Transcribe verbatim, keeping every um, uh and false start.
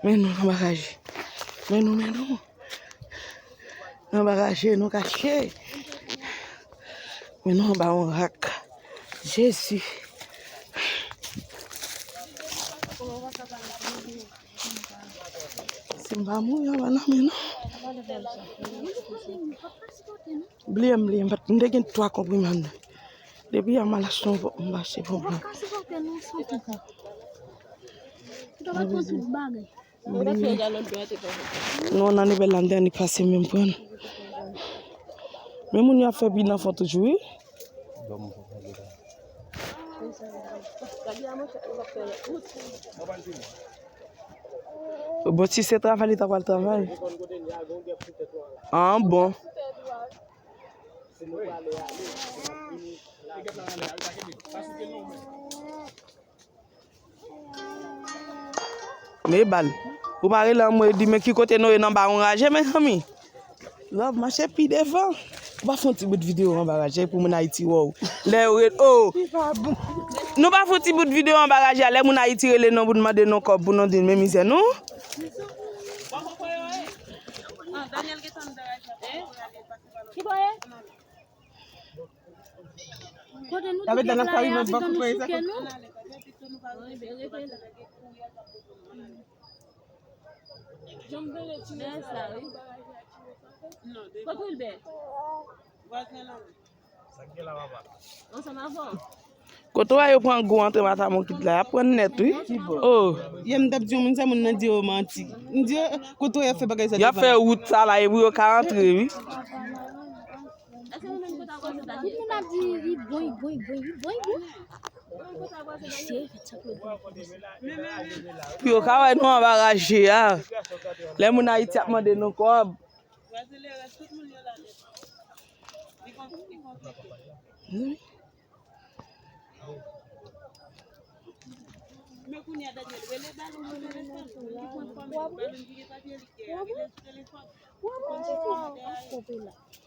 Men nou nan baraje. Men nou, men nou. Nan baraje, nou kache. Men nou anba yon rak. Jezi. Si m pa mouri anba nan men nou. Bliye m, bliye m, m te gen twa konprime anndan. Depi yè m al achte yon pòt, m pa achte pou mwen. Non, nan nivel la, m te annik pase menm pran. Men moun yo ap fè pi nan fon toujou, wi. Bon, si se travay, li ta pral travay. Ah, bon. Men bal. Ou pa rele anmwe di men ki kote nou ye nan bawon raje, mezanmi. Love, mache pi devan. Ou pa fè yon ti bout videyo anba raje pou moun Ayiti wè w. Lè yo rele, oh. Nou pa fè yon ti bout videyo anba raje a, lè moun Ayiti rele nou pou nou mande nou kòb pou nou di men mizè nou. Kote nou te gen la, y ap vin nou souke nou. Kote Wilbè? Ansanm avè w. Kote w wè yo pran gwo antre Matamokit la, y ap pran nèt, wi. Oh. Yè m t ap di yon moun sa, moun nan di yo manti. M di yo, kote w wè y ap fè bagay sa devan? Y ap fè wout sa la, epi yo ka antre, wi. Moun ap di, li bon, li bon, li bon, li bon, li bon. Mesye, fè sa pou yo. Pou yo ka wè nou anba raje a. Lè moun Ayiti ap mande nou kòb. Men kounye a, Daniel, rele Balon sou telefòn. Li konn kòman Balon vire papye, li gen sou telefòn. Li konn sou telefòn.